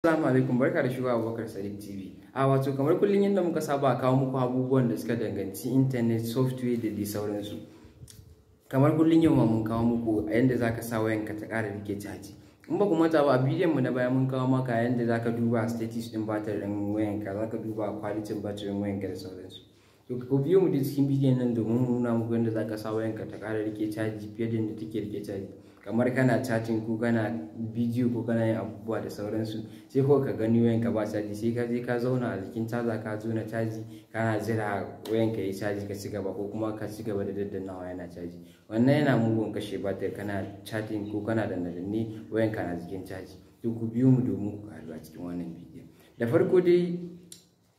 Assalamu alaikum, barka da shigowa Abubakar Sadiq TV. A wato kamar kullum yadda muka saba kawo muku abubuwan da suka danganci internet, software da dai sauransu. Kamar kullum, yau ma mun kawo muku a yanda zaka sa wayanka ta ƙara rike caji. In ba ku manta ba, a bidiyon mu na baya mun kawo maka yanda zaka duba status din batir ɗin wayanka, zaka duba quality batirin wayanka da sauransu. To, ku biyo mu da cikin bidiyon nan domin mu nuna muku yanda zaka sa wayanka ta ƙara rike caji fiye da yadda take rike caji. Kamar kana chatting ko kana bidiyo ko kana yin abubuwa da sauransu, sai ko ka gani wayanka ba caji, sai ka je ka zauna a jikin caja, ka zo na caji, kana jira wayanka yi caji ka ci gaba, ko kuma ka ci gaba da daddannawa yana caji. Wannan yana mugun kashe batir, kana chatting ko kana danne danne, wayanka na jikin caji. To, ku biyo mu domin ku karu a cikin wannan bidiyon. Da farko dai,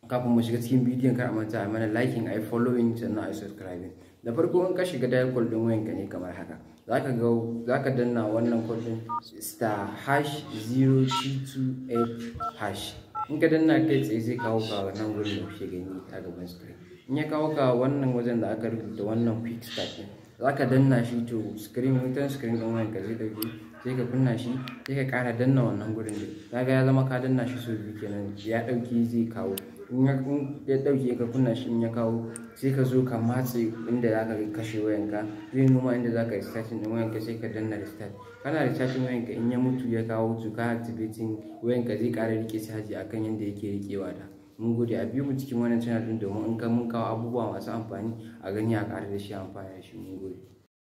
kafin mu shiga cikin bidiyon, kar a manta a mana liking, a yi following, sannan a yi subscribing. Da farko, in ka shiga dial code din wayanka ne kamar haka, zaka ga zaka danna wannan code din *#0228#. In ka danna, kai tsaye zai kawo ka nan gurin da kuke gani a gaban screen. In ya kawo ka wannan wajen da aka rubuta wannan quick start din, zaka danna shi. To, screen, wutan screen din wayanka zai dauke, sai ka kunna shi, sai ka kara danna wannan gurin din. Kaga ya zama ka danna shi sau biyu kenan, ya dauke. Zai kawo, in ya dauke ka kunna shi, in ya kawo, sai ka zo ka matse inda zaka kashe wayanka. Zai nuna inda zaka restarting din wayanka, sai ka danna restart. Kana restarting wayanka, in ya mutu ya kawo, to ka activating wayanka, zai kara rike caji akan yanda yake rikewa da. Mun gode. A biyo mu cikin wannan channel din domin in ka mun kawo abubuwa masu amfani, a gani a ƙara da shi, amfani da shi. Mun gode.